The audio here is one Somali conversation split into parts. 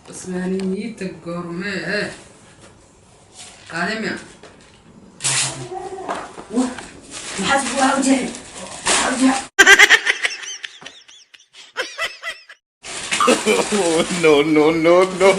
Cusmaaniyiinta goormee eh qaademiya? Maxaad waxaa u jeexay? Waxaa u jeexay. No, no, no, no.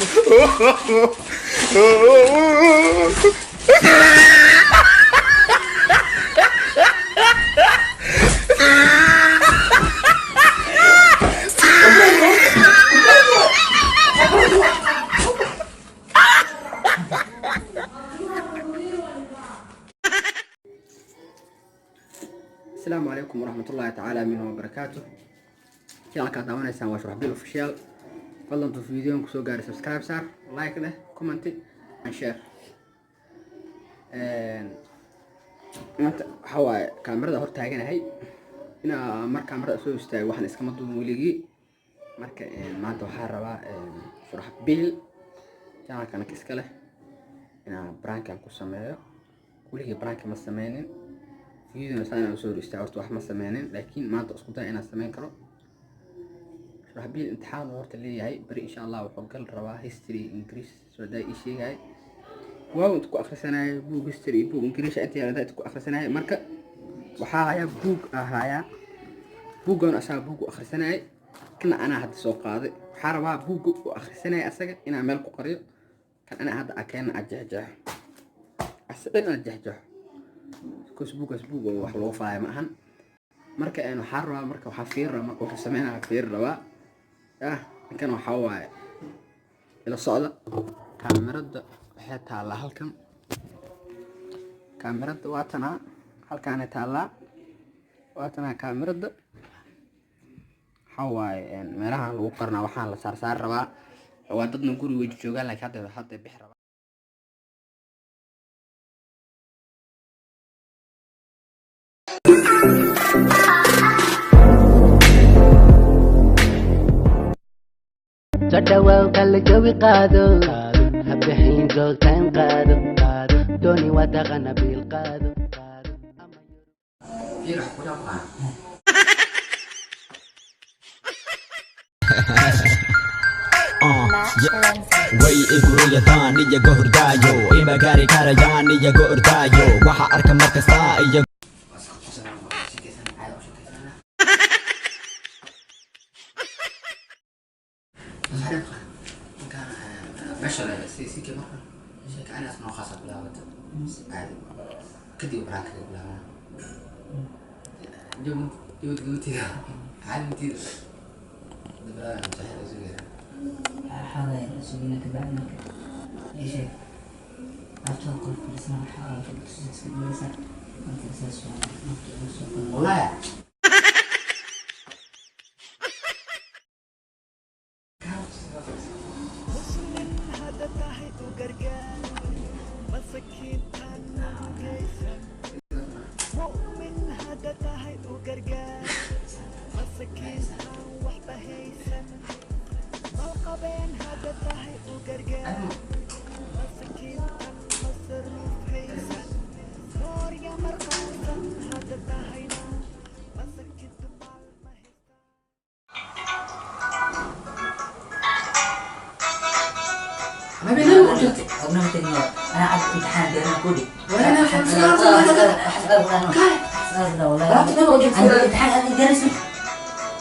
Asalaamu calaykum waraxmatullaahi tacaala minhu wabarakaatu. Channelkaad daawanaysaan waa Shuraxbiil Official. Fadlan tuu videoon kusoo gaaray subscribe saar, like dheh, comment and share. Maanta waxaa waaye kaamirada hor taaganahay inaa mar kaamirada soo istaago, waxaan iskama duubin weligii. Marka maanta waxaa rabaa Shuraxbiil channelkan iska leh inaa prankan ku sameeyo. Weligii pranka ma sameynin, videona saa inaan usoo hor istaago horta wax ma sameynin, laakiin maanta isku day inaan sameyn karo. Shuraxbiil imtixaan uu horta leeyahay beri insha Allah. Wuxuu gal rabaa history Ingiriis soo daa ii sheegay. Waaw, inta ku akhrisanaya buug history iyo buug Ingiriis inta yaraada inta ku akhrisanaya. Marka waxaa hayaa buug ahayaa, buuggan asaga buug u akhrisanayay, kana anaa hadda soo qaaday. Waxaa rabaa buugga u akhrisanaya asaga inaan meel ku qariyo, kan anaa hadda akeena aan jeexjeexo, asaga inaan jeexjeexo, because buuggaas buug oo wax loogu falaayo ma ahan. Marka waxaa rabaa, marka waxaa fiiri rabaa, marka wuxuu sameynaya fiiri rabaa. Ah, ninkan waxaa waaye ila socda. Kaamirada waxay taallaa halkan, kaamirada waa tanaa, halkaanay taallaa, waa tanaa kaamirada. Waxaa waaye meelahan lagu qarnaa, waxaan la saarsaari rabaa. Waa dadna guriga way joogaan, laakiin hadda bixi rabaa. Sodhawow kala jawi qaado, habixin joogtaan qaado, dooni wadaqana biil qaado. Fiir wax ku dhaaf. Way igurayadaan iyago hurdaayo, ima gaari karayaan iyago ordaayo, waxa arka markasta iyago. Meesha si si ke marka sheeka anaas noo khaasa bilaabata caadi, kadib prank kaga bilaabana. Jawd gabatiga caadi matiida bilaabana masaxida sugaya. Waxaa sugina ka bacdi marka ii sheeg laabtooda qol fadhiisana, waxaa iska dhigaysaa marka saas waa nafta ugu soo qabo. Wallahi. Adna ma tegin, anaa cad imtixaan diyaarin kudhi. Imtixaan aad diyaarinaysa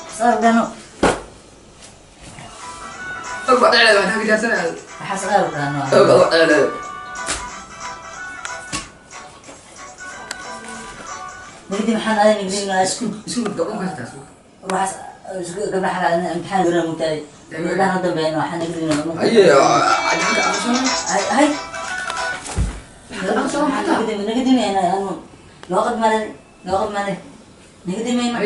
waxaas aad dhano. Nigdi maxaan aadan nigdi isku waxaas isku gabdhaha imtixaan diyaarin mugtaay gabdhaha dambeeyna waxaan nigdi. Hay nigdi anu nooqad male, nooqad male, nigdi mayno.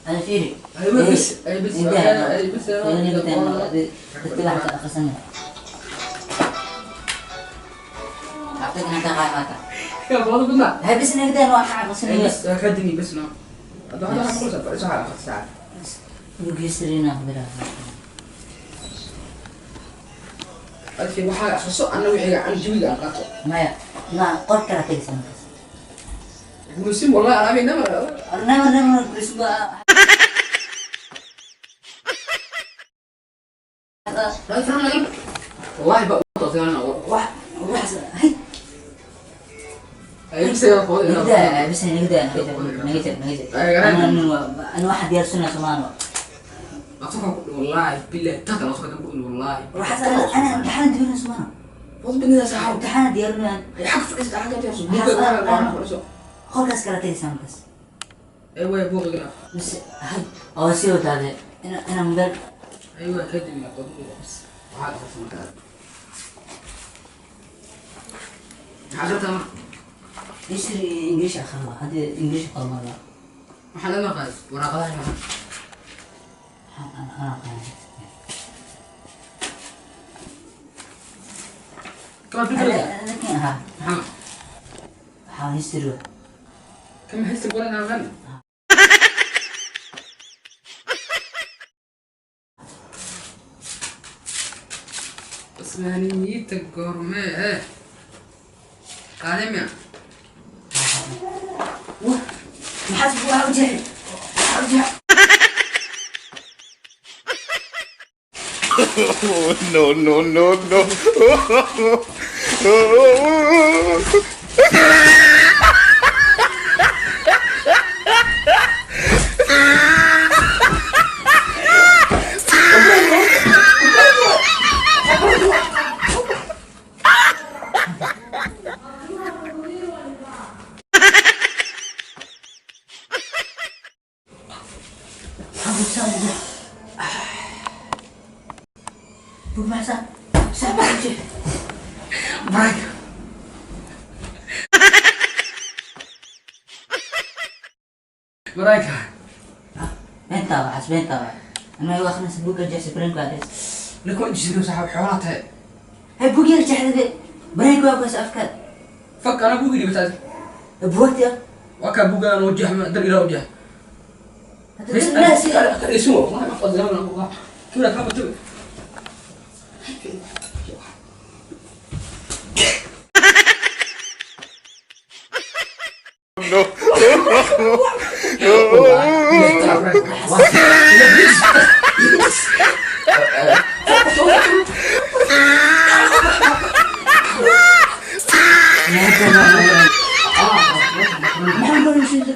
أنا فيري هاي بس نقدر نروح أخصني. بس وقيسرينا بلا. Waxaa akhriso, anna wixii aan jawiga aan qaato. maya ma qor kala tegsan. Guusin wallahi alaabay nama. نمر نمر بس. والله بقى انا wax wax hay ay bisay نقدر بس نقدر نقدر نقدر انا واحد ديار سنة سمان والله بالله تهدى نصك والله waxaas انا امتحان ديار سمان فوز بالله ساعة امتحان ديار حق فريس حاجة تيرسو qolkaas kala tagaysaa markaas ايوه يا بوغ بس hay oo sii wataade ina mobile ايوه كدب يا قدوم حاجة يشتري انجليش اخر هذه انجليش قال مرة waxaa lama qaas waraaqadaha انا كم بيقول لكن ها محمد waxaa history كم حس ولا انا غني عثمانييتا gourmet قادم maxaas waxa u jeexay waxa u jeexay No, no, no, no. Break. Marayka. Beenta waxaas beenta waa anaa waa akhrinaysa buugga jeexsa brainku waa kaas Ninka waa jisiyo saaxiib xoolaha tahay. hay buugga jeexda brainku waa kaas afkaad Fak ana buugi dhibtaas. buugta Waa ka buuga aan wajah ma dar ila wajah. بس لا اسمه والله ما أخذ زمان والله. كيف كم تبي؟ No. maxaan baranaysa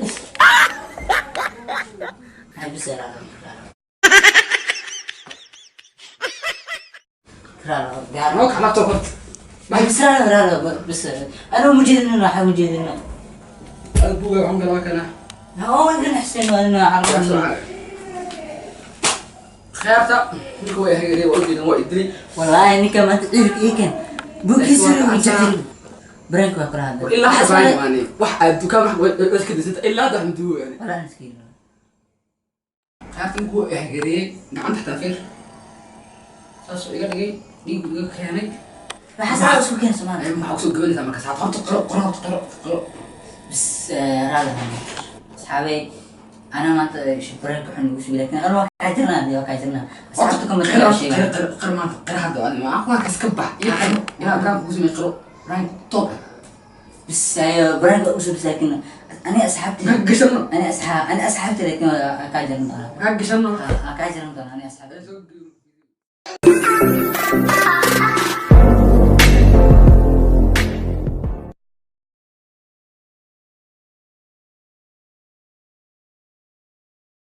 hay bis Nook laptop horta. بس لا لا لا بس انا مجيدنا waxaa mujeedina Hada buuga waxaan galaa kana. هو يمكن حسين وانا عارف Khayrta ninka way hageerey waa ujeedan waa idili. والله انك ما تعرف ايه كان بوكي سري وجعل برانك وقرا هذا ilaa hadda baan imaanay. Wax aad dukaan wax iska dhisata ilaa hadda waxaan duugo yani. ولا مسكين Khayrta ninku way hageerey gacanta xataa fiir. Saas oo iga dhigay dhiig iga keenay. waxaas aad isku keen Soomaali Maxaa kusoo gabanaysaa marka saacad horta qoro qoro horta qoro qoro. بس راضي اصحابي انا ما برانك وحن وش لكن انا ما كاجرنا ما كاجرنا اصحابتكم ما Qiro شيء qiro qiro qiro maanta qiro hadda waa ma waa kas ka bax iyo qiro ilaa braanka kugu samey qiro braank top. بس برانك وش بس لكن انا اصحابتي Maxaa gashanno انا اصحاب انا اصحابتي لكن كاجرنا maxaa gashanno. كاجرنا انا اصحابي Ay, soo